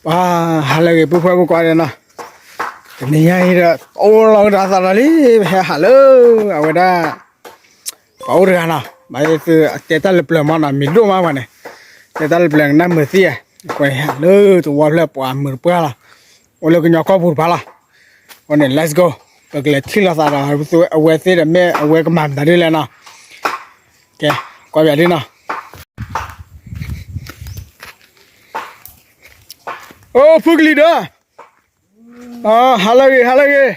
ပှၤ ဟါလၢအဂ့ၤ ပုၢ်ဖိဝဲၢ်ဖိကိးဂၤဒဲးနီၤ, တနံၤညါအံၤဒီး အိၣ်လီၤကဒီးသးဒီးလံ ပဟဲဟးလၢ အဝဲဒၣ် ပှၤအိၣ်တဂၤနီၤ, ဘၣ်ယသုတဲတၢ်လၢပျၢၤမးနီၤ, မံၤဒိၣ်မးပှၤန့ၣ်, တဲတၢ်လၢပျၢၤကနၣ်မုာ်သံဧါ, ကွဲးဟးလၢသဝီဖျၢၣ်ပှၤမုာ်တပှၢ်လီၤ, အိၣ်လၢကညီကီၢ်ပူၤတဖၣ်လီၤ, အဃိန့ၣ် let's go, ပကလဲၤထံၣ်လိာ်သးဒီး အဝဲသ့ၣ်ဒီးမ့ၢ်အဝဲကမၤမတၤဒ်လဲၣ်နီၤ, ကဲ, ကွၢ်ပၠးဒ်နီၤ အိၣ်ဖုကလံၤဒၢ, ဟါလၢအဂ့ၤ ဟါလၢအဂ့ၤ,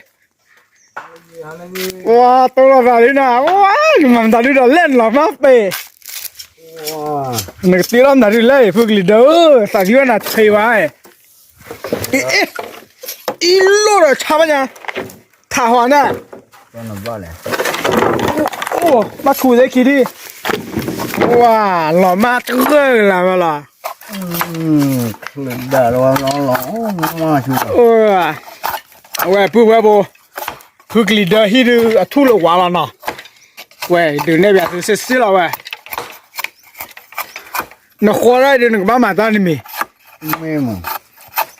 ပှၤတိၢ်လိာ်သးလံနီၤ, ဝါ နမၤမတၤဒုဒီးလဲၣ်နလီၤမၢ်ပ့ၤ, နကတ့ထီၣ်မတၤဒုလဲၣ် ဖုကလံၤဒၢဧၢ, သးသံဝဲနၤထံးဝဲ, အံၤလိၣ်ဒီးဆါဘၣ်ညါ, ထးဟီန့ၣ် ဘၣ်ခူၣ်သ့ခံဒံ, ဝါ လီၤမၢ်တဂၢၢ်လၢၤဝဲလီၤ, အဝဲပုၢ်ဝဲၢ်ဖိ, ဖုကလံၤဒၢဟံၣ်ဒုးအထူၣ်လၢဝါလီၤနီၤ, ဝဲဒုးနဲၣ်ပၠးသုစ့ၢ်စ့ၢ်လီၤဝဲ, နဃီဒၣ်ဒုးနကဘၣ်မၤတၢ်တမံၤ,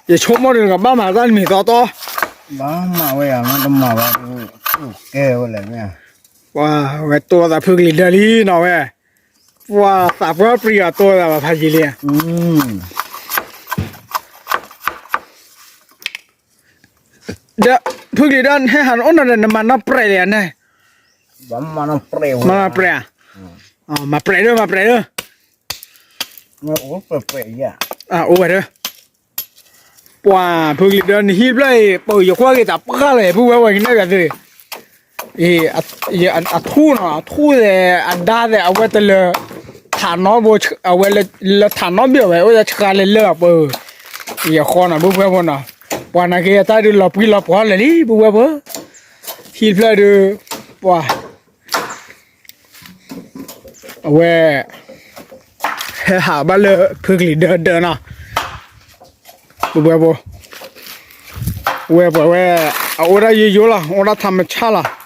ယဆိကမိၣ်ဒုးနကဘၣ်မၤတၢ်တမံၤသီသီ, ဘၣ်မၤဝဲယၤ မ့ၢ်တမၤဘၣ်ဒုး, ကဲဝဲလဲၣ်မ့ၢ်, ပှၤဝဲတိၢ်သးဖုကလံၤဒၢလံနီၤဝဲ, ပှၤသးပှၢ်ပြံအီၤတိၢ်သးဘၣ်ဖးယံာ်လံ, ဒီးဖုကလံၤဒၢဟဲဟးနအိၣ်နီၤဒီး နမၤနီၢ်ပြဲးလံဧါန့ၣ်, မၤနီၢ်ပြဲးဧါ, မၤပြဲးဒၢ မၤပြဲးဒၢ, အိၣ်ဝဲဒၢ, ပှၤဖုကလံၤဒၢနဟံၣ်တဖျၢၣ်အံၤ ပှၤယကွၢ်က့ၤတၢ်ပှၢ်လီၤ ပုၢ်ဝဲၢ်ဝဲကနဲၣ်ပၠးသု, အထူၣ်နီၤ အထူၣ်သဲး အဒါသဲး အဝဲတလၢ ထးနီဘိ အဝဲလၢထးနီဘ့ၣ်ဝဲ အိၣ်ယဆှါလၢလၢပှၤ, ယဃီနီၤ ပုၢ်ဝဲၢ်ဖိနီၤ, ပှၤနာ်က့အတၢ်ဒုးလီၤပှံၤလီၤပှီၤလၢာ်လံ ပုၢ်ဝဲၢ်ဖိ, ဟံၣ်တဖျၢၣ်ဒုး, ပှၤ အဝဲ ဟဲဟးဘၣ်လၢဖုကလံၤဒၢဒၢနီၤ, ပုၢ်ဝဲၢ်ဖိ, ဝဲပှၤဝဲ အအိၣ်ဒၣ်ယိယိလီၤ အိၣ်ဒၣ်ထးမဆါလီၤ,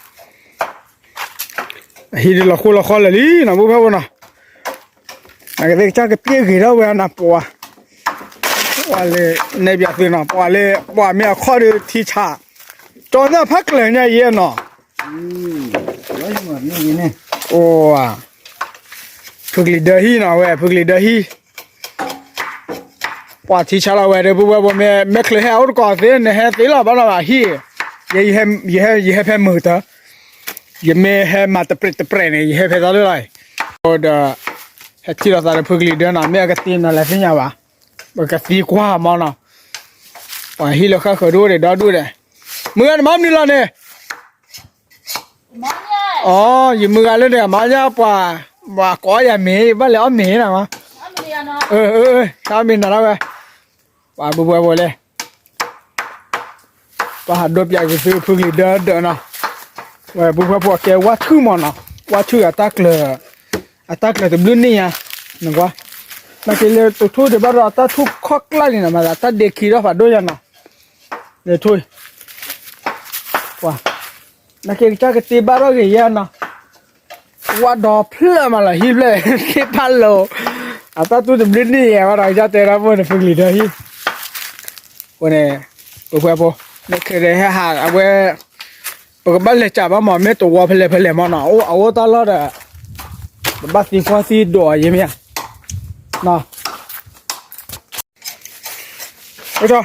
အဟံၣ်ဒုးလီၤဃိလီၤဃီလၢာ်လံနီၤ ပုၢ်ဝဲၢ်ဖိနီၤ, နာ်က့သ့ၣ်ကစၢ်ကတ့ၢ်ဂ့ၤထီၣ်ဝဲနီၤ ပှၤ, ပှၤလၢ နဲၣ်ပၠးသုနီၤ ပှၤလၢ ပှၤမ့ၢ်အခီၣ်ဒုးထံဆး, ကၠီညၣ်ဖးကျၢၤညါယဲနီၤ, အိၣ် ဖုကလံၤဒၢဟံၣ်နီၤဝဲ ဖုကလံၤဒၢဟံၣ်, ပှၤထံဆါလီၤဝဲဒီး ပုၢ်ဝဲၢ်ဖိ မ့ၢ်မဲာ်ချၢဟဲအိၣ်တကိးသ့ နဟဲသ့လီၤဘၣ်နီၤဘၣ်ဟံၣ်, ယဟဲဖဲမုာ်တၢ်, ယမ့ၢ်ဟဲမၤတပြဲးတပြဲးန့ၣ် ယဟဲဖဲသီလၢလီၤ, ဒီး ဟဲထံၣ်လိာ်သးဒီးဖုကလံၤဒၢနီၤ မ့ၢ်အကသံနီၤလဲၤသ့ၣ်ညါဘၣ်, ပကသံကွၢ်မးနီၤ, ပှၤဟံၣ်လၢဃၣ်ဃၢၤဒိၣ်ဒဲးဒီဒူၣ်ဒဲး, မုၢ်ဂၤနမၤမနုၤလီၤန့ၣ် အိ ယမုၢ်ဂၤလၢန့ၣ် အမါညါပှၤ, ပှၤကိးယၤမ့ၢ် ဘၣ်လဲၤအီၣ်မ့ၤနီၤ, အမ့ၢ်နၤဒၣ်ဝဲ, ပှၤပုၢ်ဝဲၢ်ဖိလဲၣ်, ပှၤဟးဒိပၠးက့ၤသုဖုကလံၤဒၢဒၢနီၤ, ဝဲပုၢ်ဝဲၢ်ဖိကဲဝါထုမၢ်နီၤ, ဝါထုအတၢ်ကျၢၤ, အတၢ်ကျၢၤတဘျုးနံၣ်ညါ, နကွၢ်, နာ်က့လၢတထူၣ်ဒံးဘၣ်ဒီးအတၢ်ထူၣ်ခီၣ်ကျၢ်လံနီၤ မၤသးတၢ်ဒ့ခံထီၣ်ဖးဒိၣ်ညါနီၤ, လဲၤထူၣ် ပှၤ, နာ်က့ကစၢ်ကတ့ဘၣ်ထီၣ်က့ၤယဲနီၤ, ဝါဒီဖျၢၣ်မးလီၤဟံၣ်ဖျၢၣ်, သ့ၣ်ဖးလိာ်, အတၢ်တူၢ်တဘျုးနံၣ်ယဲဝဲဒီးကစၢ်တဲဒၣ်ဖိန့ၣ် ဖုကလံၤဒၢဟံၣ်, အဃိန့ၣ်, ပှၤပုၢ်ဝဲၢ်ဖိ, မ့ၢ်ခဲဒီးဟဲဟးအဝဲ, ပကဘၣ်လဲၤကးဘၣ်မး မ့ၢ်တဝီဖဲလဲၣ်ဖဲလဲၣ်မးနီၤ အအိၣ်တၢ်လီၢ်ဒီး, ပဘၣ်သံကွၢ်သံဒိးအီၤယဲမ့ၢ်ဧါ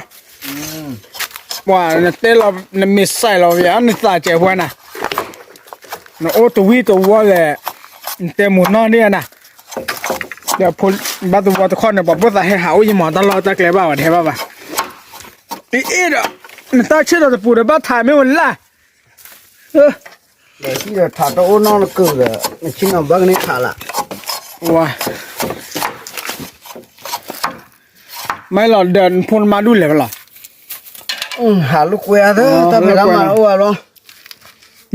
ပှၤနတဲလီၤ နမ့ၢ်စဲးလီၤဝဲ နသးစဲးပှၤနၤ, နအိၣ်တဝံၣ်တဝီလဲၣ်, နတဲမိၢ်နီၢ်န့ၣ်နၤ, ဒီးဘၣ်တဝီတခီန့ၣ် ပှၤဖိသၣ်ဟဲဟးအိၣ်ယမၤတၢ်လီၢ်တၢ်ကျဲဘၣ်ဝဲတဟဲဘၣ်ဘၣ်, အ့ဒီး, နတၢ်ဆ့ၣ်ဒီးတပူၤဒီးဘၣ်ထးမ့ၢ်ဝဲလၢ် ထးတအိၣ်နီတကုၢ်ဒီး နဆ့ၣ်နီၤဘၣ်ကန့ၢ်ထးလၢ်, ဝါ, မ့ၢ်လီၤဒီးနဖိနမါဒူၣ်လဲၣ်ဝဲလီၤ, ဟးလူၢ်ကွဲသၢ တၢ်ဖံးတၢ်မၤအိၣ်ဝဲလီၤ,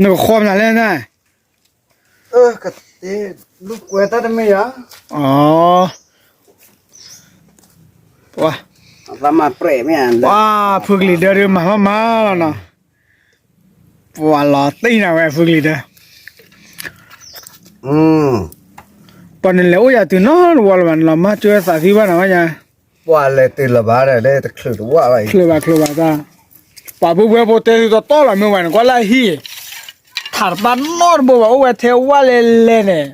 နကဃီမနုၤလဲၣ်န့ၣ်, ကသ့, လူၢ်ကွဲတၢ်တမ့ၢ်ယၤ, အဝဲ, ဝါ, ဖုကလံၤဒၢဒုးမၤမးမးလီၤနီၤ, ပှၤလီၤတံၢ်နၤဝဲဖုကလံၤဒၢ ပှၤနလဲၤအိၣ်ယၤတုၤနီတဝီလၢၤဘၣ် နလီၤမၢ်ကၢသးသံဘၣ်နၤဝဲညါ, ပှၤလဲၤတုၤလၢၤဘၣ်ဒီး လၢတချုးတဝၣ်ဘၣ်အံၤ, ချုးဘၣ်ချုးဘၣ်တၢ်, ပှၤဘုဘှဲဖိတဲသုတီတီလီၤ မ့ၢ်ဝဲန့ၣ် ကွၢ်လၢအဟံၣ်, ထးတဘၣ်နီတဘိဘၣ်အိၣ်ဝဲထဲဝၣ်လဲၤလဲၤန့ၣ်,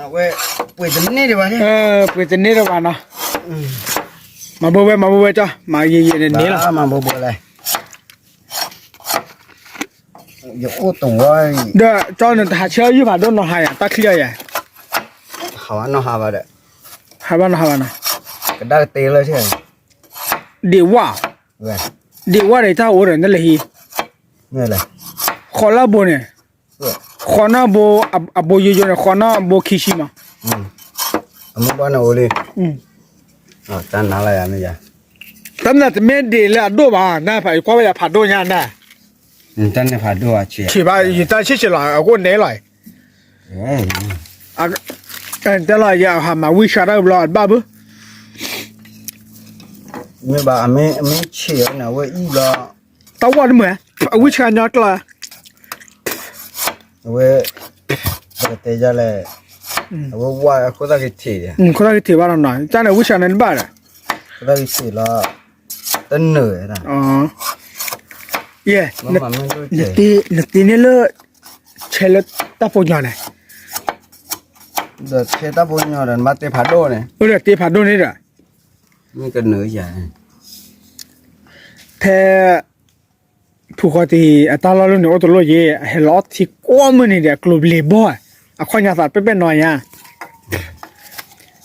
အဝဲ, ပှ့ၤတန့ၢ်ဒံးဘၣ်, ပှ့ၤတန့ၢ်ဒံးဘၣ်နီၤ, မၤဘိဝဲ မၤဘိဝဲကၠီ မၤယံာ်ယံာ်န့ၣ်န့ၣ်လီၤ, ယအိၣ်တဝီ, ဒီးကၠီနတဟးဆၢယုၢ်ဖးဒိၣ်နီၤဟါယၤ တၢ်ချံအီၤယၤ, ဟးဘၣ်နီၤဟးဘၣ်ဒီး, ဟးဘၣ်နီၤဟးဘၣ်နီၤ, ကဒါကတဲာ်လၢ, ဒ့ၣ်ဝၣ်, ဒ့ၣ်ဝၣ်ဒီးတၢ်အိၣ်ဒီးနလဲၤဟံၣ်, ဃီလၢအဘိန့ၣ်, ဃီနီၢ်ဘိ, အဘိယိယိန့ၣ် ဃီနီၢ်ဘိခံဆံမး, အမုၢ်ဘၣ်န့ၣ်အိၣ်လံ, တၢ်နါလၢယၤမ့ၢ်ယၤ, တၢ်မနုၤတမ့ၢ်ဒ့ၣ်လၢအဒိၣ်ဘၣ်, နကွၢ်ဝဲယၤဖးဒိၣ်ညါနၤ, တၢ်န့ၣ်ဖးဒိၣ်, ဆံးဘၣ်ယတၢ်ဆံးဆံးလီၤ အဃိန့ၣ်လီၤ, တဲလီၤယဟးမၤဝံၣ်ဆှါတၢ်ဘျီ အဘၣ်ဘၣ်, မ့ၢ်ဘၣ်အမ့ၢ်ဆံးအီၤန့ၣ် အဝဲအံၤဘျီ, တၢ်ဝၣ်တမုာ်, အဝံၣ်ဆှါညီကျီၢ် အဝဲ, ပကတဲယလဲၣ်, အဝဲဝါခိၣ်သၣ်က့ၤထံး, ခိၣ်သၣ်က့ၤထံးဘၣ်နီၤနီၤ တၢ်န့ၣ်ဝံၣ်ဆှါန့ၣ်တဘၣ်ဒီး, ခိၣ်သၣ်က့ၤထံးလီၤ, တနၢၤ, ယဲ, နတ့န့ၢ်လၢ, ဆဲးလၢတၢ်ဖိညီန့ၣ်, ဒီးဆဲးတၢ်ဖိညီဒီးနဘၣ်တ့ဖးဒိၣ်န့ၣ်, အိၣ်ဒီးတ့ဖးဒိၣ်န့ၣ်ဒီး, မ့ၢ်ကနၢၤယၤ, ဖဲ ဖုဃီတံၢ်အတၢ်လီၢ်လၢန့ၣ် အိၣ်တလိၣ်ယဲ အဟဲလီၤအီထံကိးမုၢ်နံၤဒီး အကျိၤဘျံးဘီၣ်, အခီၣ်ညါသးပဲပဲနီၤညါ,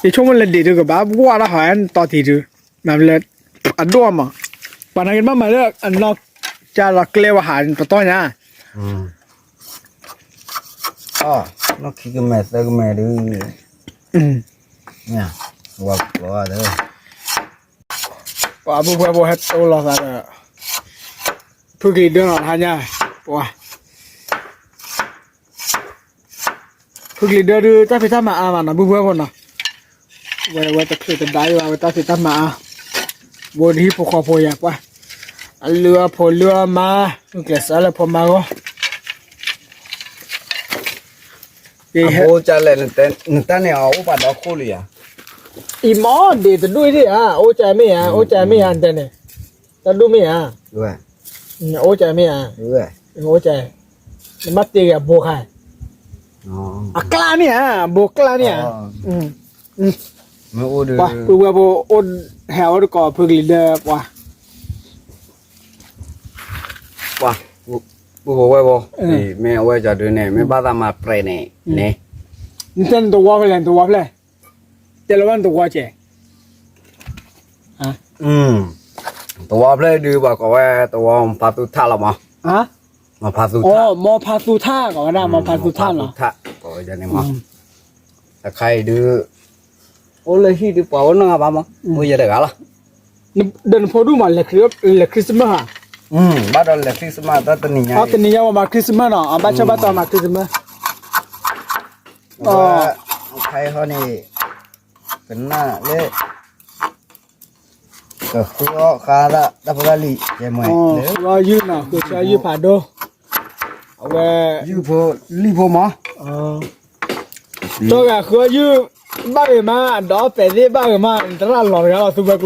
ယဆိကမိၣ်လၢဒ့ၣ်ဒုးကဘၣ်ဝါဒၣ်ဟီၣ်အဲၣ်တီတံၢ်ဒုး, မၤလၢ, အဒိၣ်အမး, ပှၤနာ်က့ဘၣ်မၤလၢအနီၢ်ကၠါလီၤကျဲဝဲဟးပတီၢ်ညါ, နီၢ်ခံကမဲာ်သၢကမဲာ်ဒုး, ဝါကျီၤ, ပှၤဘုဘှဲဖိဟဲတိၢ်လီၤသးဒီး, ဖုကလံၤဒၢနီၤတဟါညါ, ပှၤ ဖုကလံၤဒၢဒုး တၢ်ဖံးတၢ်မၤအါမးနီၤ ဘုဘှဲဖိနီၤ, ဝဲဝဲတချုးတဒါအံၤဘၣ် ဝဲတၢ်ဖံးတၢ်မၤအါ, ဘိဒ်ဟံၣ်ဖိဃီဖိယၤပှၤ, အလုၢ်အီၣ်ဖိလုၢ်အီၣ်မါ, မုၢ်ကျဲးစၢးလၢဖိမါဂီၢ်, အဘိကလဲၣ်, နတၢ်န့ၣ်အအိၣ်ပာ်ဒီခိၣ်လံဧါ, အံၤမ့ၢ်ဒ့ၣ်တဒူၣ်ဒံးဧါ, အိၣ်ကမ့ၢ်ဧါ, အိၣ်ကမ့ၢ်ဧါ, နတဲန့ၣ်, တၢ်ဒူၣ်မ့ၢ်ဧါ, အိၣ်ကမ့ၢ်ဧါ, အိၣ်က, နဘၣ်တ့ဂ့ၤအဘိခါ, အကျါမ့ၢ်ဧါ, အဘိကျါမ့ၢ်ဧါ, ပှၤ ပုၢ်ဝဲၢ်ဖိအိၣ်, ဟဲအိၣ်တကိးဖုကလံၤဒၢပှၤ, ပှၤ, ပုၢ်ဖိဝဲၢ်ဖိ, မ့ၢ်အဝဲကၠီဒုန့ၣ် မ့ၢ်ဘၣ်သးမၤပြဲးန့ၣ်န့ၣ်, နတဲနတဝီဖဲလဲၣ် နတဝီဖဲလဲၣ်, တဲလီၤဘၣ်နတဝီကဲး တဝီဖျဲၣ်ဒုး ပှၤကိးဝဲတဝီမီၤဖးသူထၣ်လီၤမး, မီၤဖးသူထၣ်, မီၤဖးသူထၣ် ကိးဝဲဒၣ် မီၤဖးသူထၣ်လီၤ, ကိးဝဲန့ၣ်မး, အခါအံၤဒုး, အိၣ်လၢဟံၣ်ဒုး ပှၤအိၣ်နီၢ်ဂၤဘၣ်မး, အိၣ်ယဲတဂၤလီၤ, ဒီးနဖိဒူၣ်မး လဲၤ Christmas ဧါ, ဘၣ်ဒီးလဲၤ Christmas တၢ်တနံၤညါ, တနံၤညါဝဲမၤ Christmas နီၤ, ဘၣ်ဆၢဘၣ်တီၤမၤ Christmas, အခါအံၤဟီန့ၣ်, ကနၣ်လၢ ကဃုအီၣ်ဃါဒၣ်တၢ်ဖိတၢ်လံၤ ကဲမွဲ, ဃုအီၣ်ယုၢ်နီၤ ဃုဆၢယုၢ်ဖးဒိၣ်, အဝဲ, ယုၢ်ဖိလံၣ်ဖိမး, တီဂၤဃုအီၣ်ယုၢ်, ဘၣ်ဂ့ၤမး ဒီးပဲာ်သ့ၣ်ဘၣ်ဂ့ၤမး နတရၣ်လီၤတဂၤ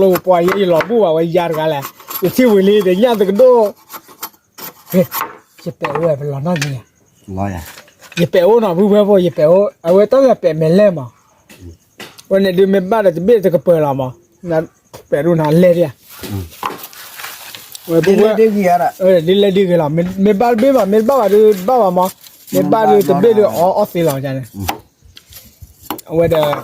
လီၤ သူဝဲကျိပှၤယဲယလီၤဘူၣ်ဘၣ်ဝဲယၤတဂၤလဲၣ်, ယထံၣ်ဝံၤလံ တညၣ်သကဒိၣ် ယပဲာ်အိၣ်ဝဲပလီၤနီၢ်က့ၤ, ယပဲာ်အိၣ်နီၤ ဖုဖဲဖိ ယပဲာ်အိၣ် အဝဲတၢ်ဂၤပဲာ်မဲာ်လဲၣ်မး, ဝဲန့ၣ်ဒုးမ့ၢ်ဘၣ်ဒီးတဘ့ၣ်တကပၢၤလီၤမး, ပဲာ်ဒိၣ်နၤလဲၣ်ဒၣ်, ဝဲဒ်လဲၣ်ဒ်ဂ့ၤလီၤ မ့ၢ်ဘၣ်တဘ့ၣ်မး မ့ၢ်တဘၣ်ဘၣ်ဒုးဘၣ်ဘၣ်မး, မ့ၢ်ဘၣ်ဒုးတဘ့ၣ်ဒုးအီၣ်အီၣ်သ့လီၤန့ၣ်, အဝဲဒီး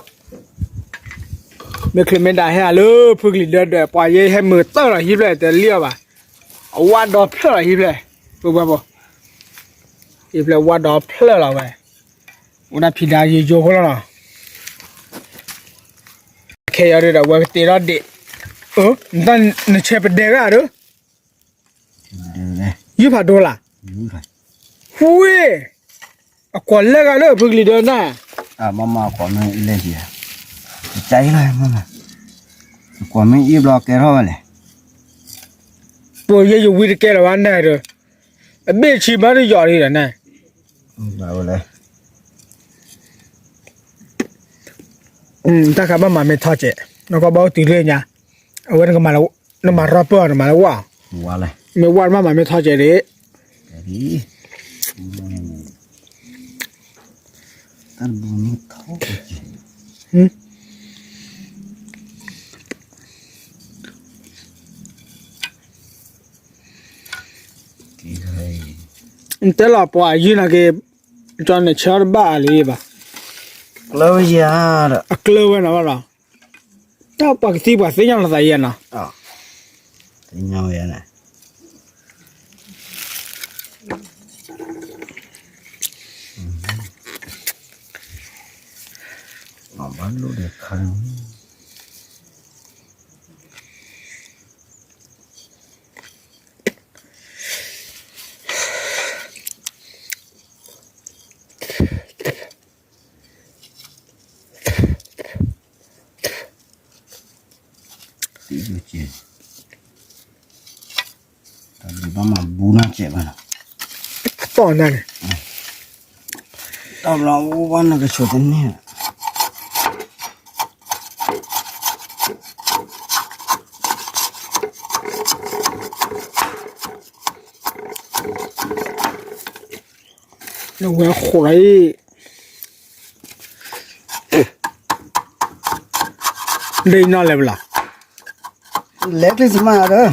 မ့ၢ်ချုးမ့ၢ်ဒၣ်ဟဲလၢဖုကလံၤဒၢဒီး ပှၤယဲဟဲမုာ်တၢၢ်လီၤဟံၣ်ဖျၢၣ်တလံၣ်အီၤဘၣ်, အဝါဒီဖျၢၣ်လီၤဟံၣ်ဖျၢၣ်, ပှၤ, ဟံၣ်ဖျၢၣ်ဝါဒီဖျၢၣ်လီၤဝဲ, အိၣ်ဒၣ်ဖံးဒါယိယိဖိလီၤနီၤ, ခဲအံၤဒီး ဝဲကတ့ထီၣ်ဒ့ၣ်, နဆဲးပဒဲဂၤဒီး ယုၢ်ဖးဒိၣ်လၢ်, ဝ့ၢ်, အကွီၢ်လဲၢ်ဂၤလၢဖုကလံၤဒၢနၤ, မမကွီၢ်မ့ၢ်အံၤလဲၣ်, တကလီၤ, ကွီၢ်မ့ၢ်အံၤဘျီကဲထီၣ်ဝဲလဲၣ်, ပယဲယဝံတကဲလၢၤဘၣ်နၤဒီး, အဘ့ၣ်ဆံမးတယီၤလံဒီးနၤ, တၢ်ခါဘၣ်မၤမ့ၢ်ထီၣ်ကဲး နကဘၣ်အိၣ်တုၤလၢညါ, အဝဲနကမၤလၢ, နမၤရီပၢၢ်အီၤ နမၤလၢဝၣ်, မ့ၢ်ဝၣ်မးမၤမ့ၢ်ထီၣ်ကဲဒၣ်, နတဲလီၤပှၤယုၢ်နာ်က့ၤ, ကၠီန့ၣ်ဆၢတဘၣ်အလံဘၣ်, ကျၢၤဝဲယၤဒီး အကျၢၤဝဲနီၤဘၣ်ဒီး, တၢ်ပှၤကသံပှၤသ့ၣ်ညါလီၤသးယဲနီၤ, သ့ၣ်ညါဝဲန့ၣ်, ဘၣ်လိၣ်ဒီးခါ တၢ်ဘျုးဘၣ်မၤဘူနီၢ်ကဲးဘၣ်နီၤ, အတီၢ်နၤန့ၣ်, တၢ်ဘျီအိၣ်ဘၣ်နကဆိးတန့ၢ်ဘၣ် နဝဲဃိးလီၤအံၤ, ဒ်နီၢ်လဲၣ်ဘၣ်လီၤ, လဲၤ Christmas ဒီး,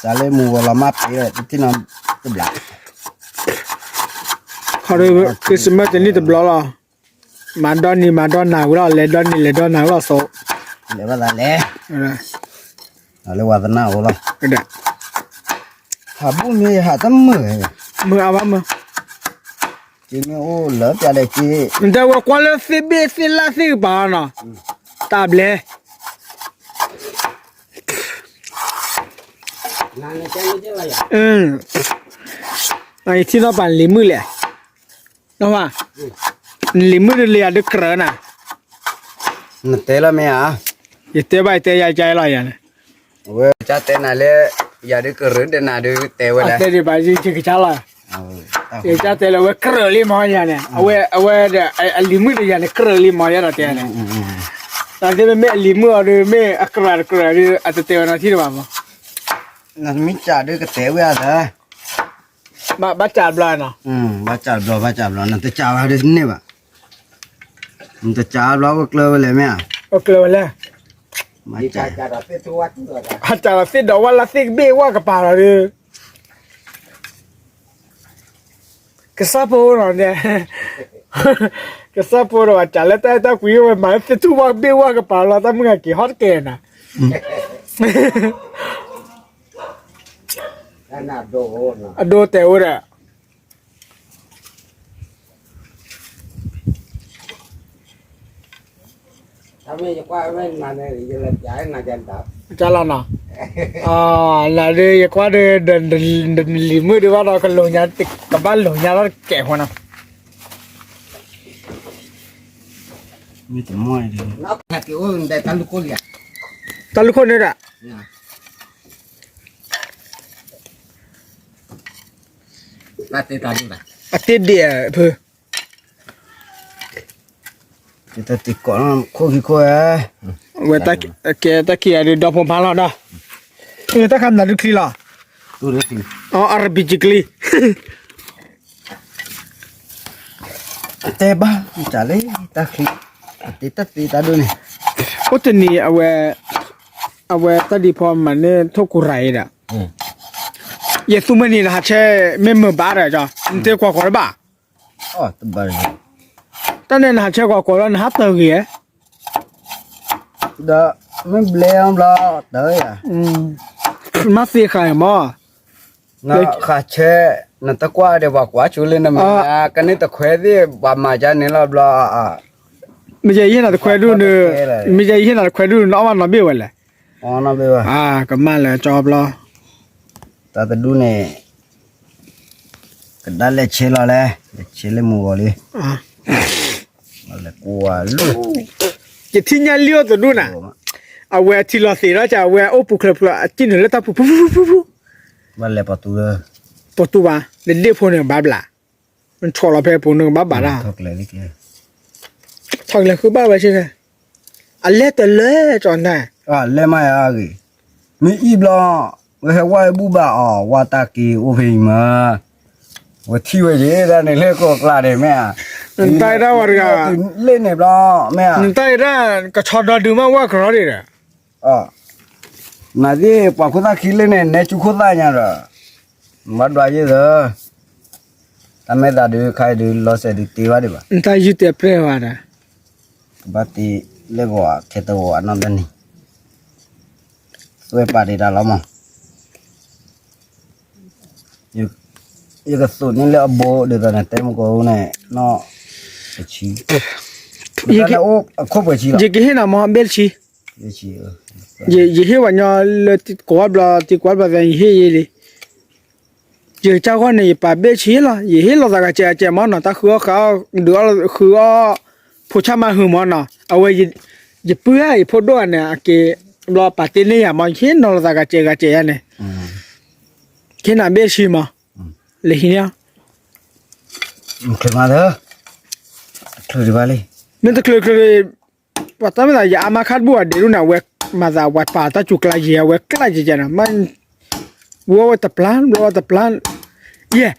စးလၢမူဂီၤလီၤမၢ်ပ့ၤဒီး တထံၣ်နီတဘျီ, ခီဒီး Christmas တနံၣ်တဘျီလီၤ, မၤဒီနံၤမၤဒီနၤဝံၤလီၤ လဲၤဒီနံၤလဲၤဒီနၤဝံၤလီၤသိး, လဲၤဘၣ်သးလဲၤ, လၢဝါသနာအိၣ်လီၤ, ဟးဘူၣ်မ့ၢ်ဟးတမုာ်, မုာ်အါဘၣ်မုာ်, က့မ့ၢ်အိၣ်လၢပျၢ်ဒီးက့, နတဲဝဲကွၢ်လၢသ့ၣ်ဘ့ၣ်သ့ၣ်လၣ်သ့ၣ်ကပၤနီၤ, တၢ်ဘျဲ ယထံၣ်နီၣ်ပာ်လံၤမုၣ်လဲၣ်, နလံၤမုၣ်ဒုးလၢယၤဒုးကြၢးနၤ, နတဲလီၤမ့ၢ်ဧါ, ယတဲဘၣ်ယတဲယၤကါလီၤယၤန့ၣ်, အဝဲကါတဲနၤလၢ, ယၤဒုးကြၢးဒီးနၤဒုးတဲဝဲလဲၣ်, တဲဒံးဘၣ်ယကါလီၤ, ယကါတဲလၢအဝဲကြၢးလံမးယၤန့ၣ်, အဝဲ, အဝဲဒီးအလံၤမုၣ်ဒီးယၤန့ၣ် ကြၢးလံမးယၤဒီးတဲန့ၣ်, တၢ်သ့ၣ်မ့မ့ၢ်အလံၤမုၣ်အီၤဒုး မ့ၢ်အကြၢးတကြၢးဒုး အတတဲဝဲနီၤထံၣ်တဘၣ်မး, နမ့ၢ်စးဒုးကတဲဝဲဧါသၢ ဘၣ်စးဘျီနီၤ, ဘၣ်စးဘျီ ဘၣ်စးဘျီ နတစးဘၣ်ဒုးန့ၢ်ဘၣ်, နတစးဘျီကကျၢၤဝဲလဲၣ်မ့ၢ်ဧါ, ကကျၢၤဝဲလဲၣ်, အစးဒီးသ့ၣ်ဒီးဝၣ်လၢသ့ၣ်ကဘ့ၣ်ဝၣ်ကပၤလီၤဒုး, ကစၢ်ဖိနီၤန့ၣ်, ကစၢ်ဖိဒီးဘၣ်စးလၢတၢ်အဲၣ်တၢ်ကွံဝဲမၤလၢသ့ၣ်ထူၣ်ဝၣ်ကဘ့ၣ်ဝၣ်ကပၤလီၤ တၢ်မုၢ်ဂၤက့ၤဟီၣ်တကဲနၤ အဒိတဲဝဲဒၣ်, တၢ်လီၤနီၤ, နဒုးယကွၢ်ဒုး လံၤမုၣ်ဒုးဘၣ်ဒီးကလိာ်ညါ ကဘၣ်လိာ်ညါလီၤတကဲးဃီနီၤ, တၢ်လူၢ်ခိၣ်န့ၣ်ဒၣ် အတ့ဒံးဖု, တၢ်တ့ကိးခိၣ်ခံခိၣ်ဧါ, ဝဲကဲတၢ်ခံဂၤဒုး ဒီဖိမါလီၤဒီး, တၢ်ခါနၤဒုးချံလီၤ, အရဘံကချံ တဲဘၣ်တၢ်လၢတၢ်ချံ, အတ့တၢ်တ့တၢ်ဒိၣ်န့ၣ်, အိၣ်တနံၤအဝဲ, အဝဲတၢ်ဒံးဖီမၤန့ၢ်ထိၣ်ကူရၤအံၤဒီး, ယသူမ့ၢ်နံၤနဟးဆဲမ့ၢ်မုာ်ဘၣ်ဒီး, နတ့ကွၢ်ကွၢ်တဘၣ်, တၢ်န့ၣ်နဟးဆဲကွၢ်ကွၢ်လီၤ နဟးတဂ့ၤ, ဒီးမ့ၢ်ဘျဲအီၤဘျီတၢ်, မ့ၢ်သ့ဃာ်မး နဃးဆဲ, နတကွၢ်ဒီးပှၤကွၢ်ဆိလၢနမ့ၢ်, ကန့ၢ်တခွဲသ့ၣ်ပှၤမၤကါန့ၣ်လီၤဘျီ, မ့ၢ်ယဟ့ၣ်နၤတခွဲဒူၣ်, မ့ၢ်ယဟ့ၣ်နၤတခွဲဒူၣ် နအီၣ်ဘၣ်နီတဘ့ၣ်ဝဲလဲၣ်, ကမၣ်လၢကၠီဘျီ, တၢ်တဒူၣ်န့ၣ် ကဒၣ်လဲၤဆဲးလီၤလဲၣ်, လဲၤဆဲးလၢမုၢ်ဂီၤလံ, လဲၤကွၢ်လၢ, ယထံၣ်ညါလံအိၣ်တဒူၣ်နၤ, အဝဲထံလီၤသ့းထီၣ်ကၢ် အဝဲအိၣ်ပူၤချၢပူၤလီၤ အစံၣ်နုာ်လၢတၢ်ပူၤဖုဖုဖုဖု, ဘၣ်လဲၤပီၤတူ, ပီၤတူဘၣ် လၢဒ့ၣ်ဖိန့ၣ်ဘၣ်ဘျး, နဆီၣ်လီၤဖဲပူၤနကဘၣ်ဘၣ်တၢ်, ထီၣ်ကလဲၤဃုဘၣ်ဝဲဆ့, အလဲၤတလၢကၠီၣ်နၤ, လဲၤမးယၤဂ့ၤ, မ့ၢ်အံၤဘျီ, ဝဲဟဲဝဲဘူၣ်ဘၣ်အီၤ ဝဲတၢ်က့ၤအိၣ်ဖဲအံၤမး, ဝဲထံၣ်ဝဲယဲဒၣ်န့ၣ်လၢကီၢ်ကျါန့ၣ်မ့ၢ်ဧါ, နတၢ်အံၤဒၣ်ဝဲတဂၤ, လ့ၣ်န့ၣ်ဘျီ, မ့ၢ်ဧါ, နတၢ်အံၤဒၣ် ကဆီဒီဒုးမးဝဲကရီဒ်ဒီး နသ့ၣ်ပှၤခိၣ်သၣ်ခံလ့ၣ်န့ၣ် နဲကၠူခိၣ်သၣ်ညါဒီး, ဘၣ်ဒွးယဲၢ်သၢ, တၢ်မဲာ်သးဒုးခါအံၤဒုး လီၤစဲးဒုးတ့ဘၣ်ဒံးဘၣ်, နတၢ်ယုၢ်တဲပြဲၢ်ဝဲဒၣ်, ကဘၣ်တ့လၢဂီၤခဲတဂီၤအနီၢ်တနံၤ, သွဲၣ်ပာ်ဒံးတၢ်လီၤမး, ယကသိးန့ၢ်လၢအဘိဒ်သိးန့ၣ် တဲမုၢ်ကီၢ်န့ၣ်, နီၢ်, တဆံ, ယကဟ့ၣ်နၤမ့ၢ်ဘ့ၣ်တဆံ, ယဟ့ၣ်ဝဲညီလၢကိးဘျီ တံၤကိးဘျီသဲ ယဟ့ၣ်ယဲလံ, ယကစၢ်ဂီၢ်န့ၣ် ယပာ်ဘ့ၣ်ဆံလီၤ, ယဟ့ၣ်လီၤသးဂၤစဲးဂၤစဲးမ့ၢ်နီၤ, တၢ်ဃုအီၣ်ဃုအီၣ်, ဒုးအီၣ်ဃုအီၣ်, ဖိဆၣ်မၤဟုာ်မ့ၢ်နီၤ, အဝဲ, ယပုၢ်ဧၢ ယဖိဒိၣ်ဧါန့ၣ် အက့ၤ, ဘျီပာ်တ့ၢ်န့ၢ်ယၤမ့ၢ် ယဟ့ၣ်နီၤလီၤသးဂၤစဲးဂၤစဲးယါန့ၣ်, ကဟ့ၣ်နၤဘ့ၣ်ဆံမ့ၢ်, လဲၤဟံးန့ၢ်, မ့ၢ်တချုးချုး, ပှၤတၢ်မ့ၢ်သး ယအါမးခါတဘူၣ်အဒ့ဒိၣ်န့ၣ် အဝဲမၤသး အဝဲပာ်တၢ်စူၤကျါယဲၢ် အဝဲကျၢ်ယဲၢ်ယဲၢ်န့ၣ်, ဝဲဝဲတပျၢ် ဘျီဝဲတပျၢ်, ယဲၢ်,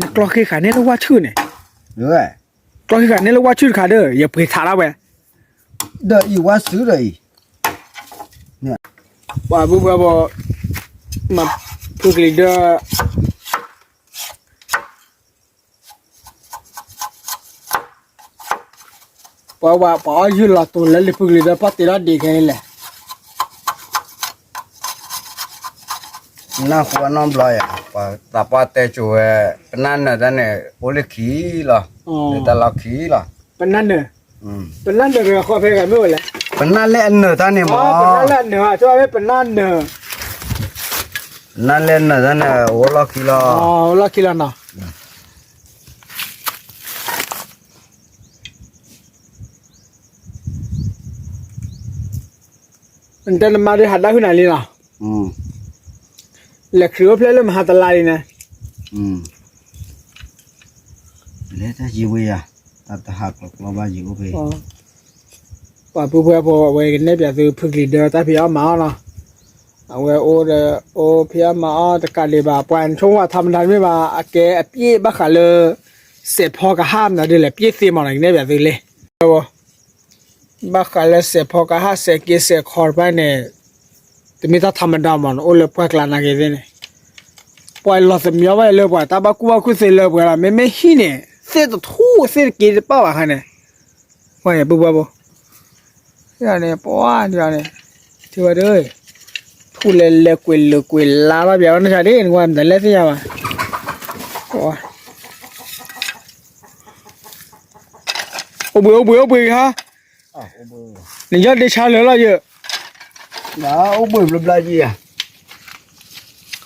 နကျီဃ့ဃာ်န့ၢ်လၢဝါဆူၣ်န့ၣ်, ကျီဃ့ဃာ်န့ၢ်လၢဝါဆူၣ်တခါဒီး ယပှ့ၤထးထီၣ်ဝဲ, ဒီးအံၤဝါစုဒီးအံၤ, ပှၤဘုပှၤဘိ, မၤဖုကလံၤဒၢ ပှၤဝဲ ပှၤအီၣ်ယုၢ်လီၤတိၤလၢလံာ်ဖုကလံၤဒီး ပှၤတ့ထီၣ်ဒံးခဲအံၤလဲၣ်. နၢ်ဟူအနီတဘျီယၤ, ပှၤသးပှၢ်တဲကိၤဝဲ, ပနၢ်နၢၤတၢ်န့ၣ် အိၣ်လၢခံလီၤ, လၢတၢ်လီၢ်ခံလီၤ. ပနၢ်နၢၤ, ပနၢ်နၢၤတဂၤဃီဖဲဂၤမ့ၢ်ဝဲလဲၣ်. ပနၢ်လဲၣ်အနၢၤတၢ်န့ၣ်မး, ပနၢ်လဲၣ်အနၢၤ, ပနၢ်နၢၤ, ပနၢ်လဲၣ်အနၢၤတၢ်န့ၣ် အိၣ်လီၢ်ခံလီၤ, အိၣ်လီၢ်ခံလီၤနီၤ. နတဲနမါဒုးဟးဒၣ်ဟုၣ်နၤလံနီၤ, လဲၤခရံာ်အိၣ်ဖျဲၣ်လၢမဟါတလါလံန့ၣ်, လဲၤတၢ်ယံၤဝဲယၤ, တၢ်တဟးကျီကျီဘၣ်ယံၤအိၣ်ဖဲ, ပှၤပုၢ်ဖိဖိ အဝဲကနဲၣ်ပၠးသုဖုကလံၤဒၢတၢ်ဖံးအီၣ်မၤအီၣ်နီၤ, အဝဲအိၣ်ဒီး အိၣ်ဖံးအီၣ်မၤအီၣ်တကးဒံးဘၣ်, ပှၤနဆိကမိၣ်ထီမတၤတမ့ၢ်ဘၣ်, အကဲအပျ့ၢ်ဘၣ်ဃးလၢ စဲးဖီကဟၣ်မနုၤဒ်လဲၣ် ပျ့ၢ်သ့မးနီၤ, ကနဲၣ်ပၠးသုလံ ဘၣ်ဃးလၢစဲးဖီကဟၣ်စဲးက့စဲးခီတဖၣ်န့ၣ်, တမ့ၢ်တၢ်ထီမတၤမးနီၤ, အိၣ်လၢပှၢ်ကျါနာ်က့ၤသ့ၣ်န့ၣ်, ပှၤလီၤသမံအီၣ်ဘၣ်လၢပှၤ တၢ်ဘၣ်ကူၣ်ဘၣ်ကူၣ်သ့လၢပှၤလီၤ, မ့မ့ၢ်ဟံၣ်န့ၣ် သ့ၣ်တထူၣ်သ့ၣ်တက့တပၣ်ဘၣ်ခါန့ၣ်, ပှၤပုၢ်ဖိဖိ န့ၣ် ပှၤန့ၣ် ထံၣ်ဝဲဒီး ထူၣ်လဲၤလဲၤကွံာ်လၢာ် ကွံာ်လါဘၣ်ပၠးဝဲန့ၣ်ဆါဒ် နကွၢ်မတၤလဲၣ်သ့ၣ်ညါဘၣ်, အိၣ်ဘှံး အိၣ်ဘှံး အိၣ်ဘှံးဂ့ၤဟါ, နယီၢ်ဒ့ဆါလၢာ်လီၤယၢ်, အိၣ်ဘှံးဘျီဘျီယံၤ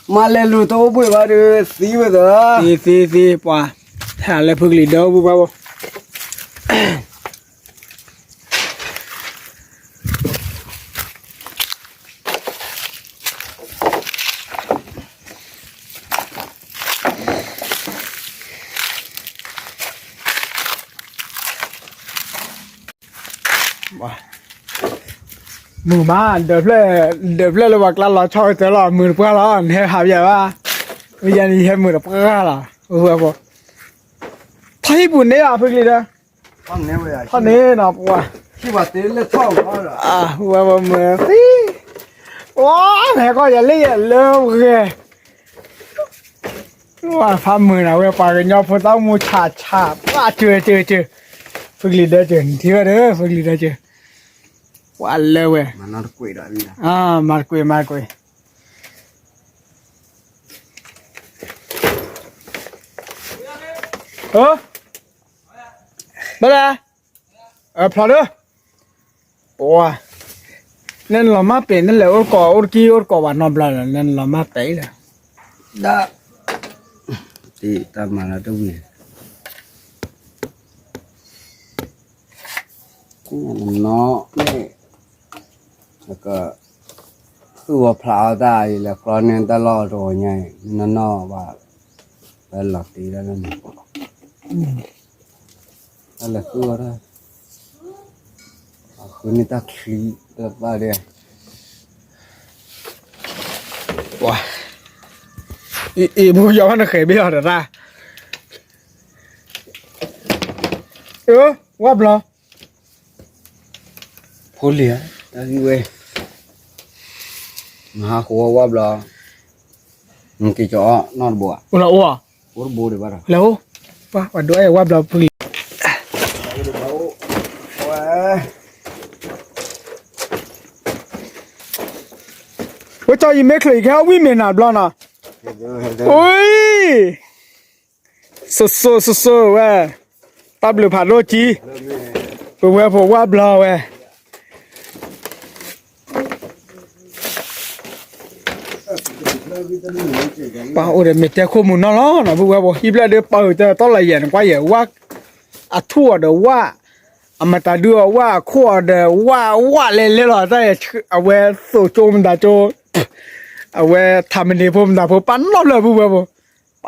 ဧါ, မၤလဲၤလူၤတအိၣ်ဘှံးဘၣ်ဒီး သံဝဲသၢ, သံသံသံ ပှၤ ဟဲလၢဖုကလံၤဒၢပူၤဘၣ်ဘၣ် မုာ်မး ဒၢးဖျၢၣ် ဒၢးဖျၢၣ်လၢပှၤကျါလီၤဆီတၢ်လီၤ မုာ်တပှၢ်လီၤ နဟဲဟးပယၤဘၣ်, မ့ၢ်ယၤန့ၣ် ယဟဲမုာ်တပှၢ်လီၤ, ထီၣ်ဟံၣ်ပူၤန့ၣ်လီၤ ဖုကလံၤဒီး, ထီၣ်န့ၣ်နီၤ ပှၤ, ဝဲမုာ်သံ, ဝါ ဟဲကီၢ်ယၤလၢယၤလၢဂဲၤ ဝဲဖးမုာ်နၤဝဲ ပှၤကညီဖိသၣ်မူဆးဆး ပှၤစၢၤစၢၤစၢၤ, ဖုကလံၤဒၢစၢၤ နထံၣ်ဝဲဒီး ဖုကလံၤဒၢစၢၤ, ပှၤလၢဝဲ, မၤတကွံာ် မၤတကွံာ်, ဘၣ်လဲၣ်, ဖျါဒီး ပှၤ, နလီၤမၢ်ပဲာ် နလဲၤအိၣ်တကိး အိၣ်တကံၢ်အိၣ်တကိးဘၣ်နီတဘျီလီၤ နလီၤမၢ်ပဲာ်လီၤ, ဒၣ်, တၢ်မၤလၢတဝံၤ, နီၢ်န့ၣ်, က, သူၣ်ဝီဖျါအီၣ်တၢ်အံၤလဲၤကျီန့ၢ်တၢ်လီၢ်တဂီၤညါအံၤ နီၢ်နီၢ်ဘၣ်, လၢလီၤတံၢ်တၢ်လၢန့ၣ်, တၢ်လဲၤဃုအီၤဒၣ်, အဃုန့ၢ်တၢ်ချံတၢ်သၣ်ဒဲး, ပှၤ, အံၤ အံၤ ပူယီၤဘၣ်နဃဲၤဘ့ၣ်အီၤတရၣ်, အၢ ဝၣ်ဘျီ ဖိလံၤဧၢ, တၢ်ဂံၢ်ဝဲ, နဟးဃုဝဲဝၣ်ဘျီ, နက့ၤကီၤအီၣ်နီတဘိဧါ, အိၣ်လီၤအိၣ်, အိၣ်တဘိဒံးဘၣ်ဒီး, လဲၤအိၣ်, ပှၤ ပှၤဒိးအဲၣ်ဝၣ်ဘျီဖုလံၤ, ဝဲကၠီယမ့ၢ်ချၢး ယကဟဲဝံၣ်မ့ၢ်နၤဘျီနီၤ, အိၣ် စိစိစိစိဝဲ, တၢ်ဘျုးဖးဒိၣ်ကံ, ပဝဲဖိဝၣ်ဘျီဝဲ, ပှၤအိၣ်ဒီးမ့ၢ်တဲခိၣ်မုၢ်နီၢ်လီၤနီၤ, ပဝဲဖိဟံၣ်ဘျဲၣ်ဒုး ပာ်အုးတၢ်လီၤယဲၢ်န့ၣ် ကွၢ်ယဲၢ်ဝၣ်, အထူၣ်အီၤဒီးဝၣ်, အမတၤဒုးအီၤဝၣ်, အခိၣ်အီၤဒီးဝၣ်, ဝၣ်လဲၤလဲၤလီၤ, တၢ်အဝဲသိးကၠိမတၤကၠိ, အဝဲထးမန့ၤဖိမတၤဖိ ပာ်နီတဖျၢၣ် ပဝဲဖိ ပှၤ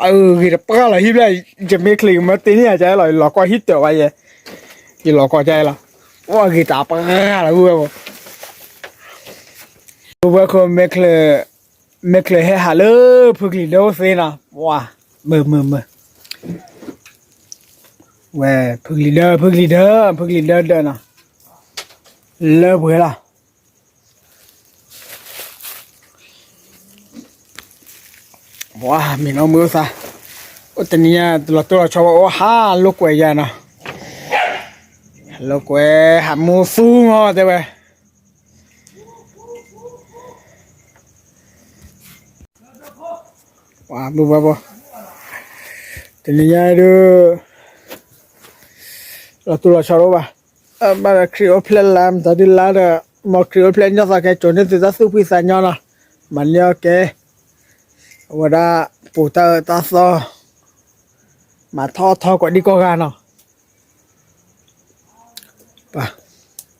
အဂ့ၤတပှၢ်လီၤ ဟံၣ်ဘျဲၣ်, ယမ့ၢ်ချ့ကမၢတ့ၢ်န့ၢ်ယၤကလီၤ, ယလီၤကီၢ်ဟံၣ်တၢးဝဲယဲ, ယလီၤကီၢ်ကလီၤ, ပှၤအဂ့ၤတပှၢ်လီၤ ပဝဲဖိ, ပဝဲခိၣ်, မ့ၢ်ချ့ဟဲဟးလၢဖုကလံၤဒၢအိၣ်သ့နီၤ, ပှၤ, မုာ်မုာ်မုာ်, ဝဲ, ဖုကလံၤဒၢ, ဖုကလံၤဒၢ, ဖုကလံၤဒၢဒၢနီၤ, လၢပှဲၤလီၤ ပှၤမ့ၢ်နီၢ်မုာ်အိၣ်သး, အိၣ်တနံၤညါ တလီၤတိၢ်လီၤဆီဝဲအိၣ်ဟးလိာ်ကွဲယၤနီၤ, လိာ်ကွဲ, ဟးမူသူမီၤတဲဝဲ, ပှၤဘုဘၣ်ဘီ, တနံၤညါဒုး လီၤတိၢ်လီၤဆီတအိၣ်ဘၣ်, ဘၣ်ဒီးခရံာ်အိၣ်ဖျဲၣ်လါ မတၤဒုးလါဒီး, မ်ခရံာ်အိၣ်ဖျဲၣ်ညီသးကဲ ကိးန့ၢ်သုတၢ်သူၣ်ဖှံသးညီနီၤ, မၤန့ၢ်အီၤကဲ, အဝဲဒၣ်, ပူၤတၢ်အၢတၢ်သီ, မၤထီၣ်ထီကိးဒံကိးဂၤနီၤ, ပှၤ, တ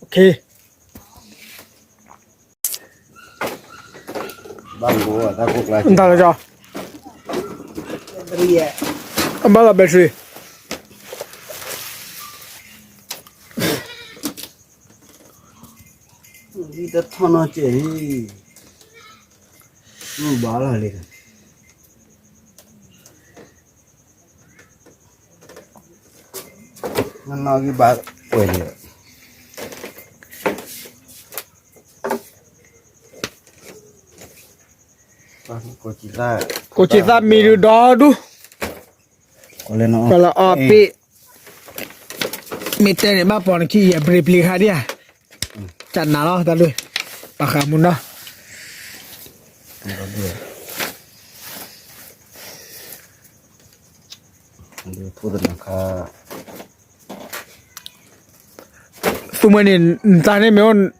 ၢ်လီၤကီ, အဘၣ်လီၤ battery, တထီၣ်နီၢ်ကဲး, ဘၣ်လီၤလံ နီၢ်ဂံၢ်ဘါကွဲးလံ, ကိးကံသၣ်မံၤဒုးဒီဒူၣ်, ပလီၤအီၣ်ပ့ၣ်, မ့ၢ်တဲန့ၣ်ဘၣ်ပိာ်နခံယဲၢ်ပျံၤပျံၤခါဒံဧါ, ကနၤလီၤတၢ်ဒုး, ပှၤဃးမူနီၤ သူမွဲန့ၣ် နတၢ်န့ၣ်မ့ၢ်အိၣ်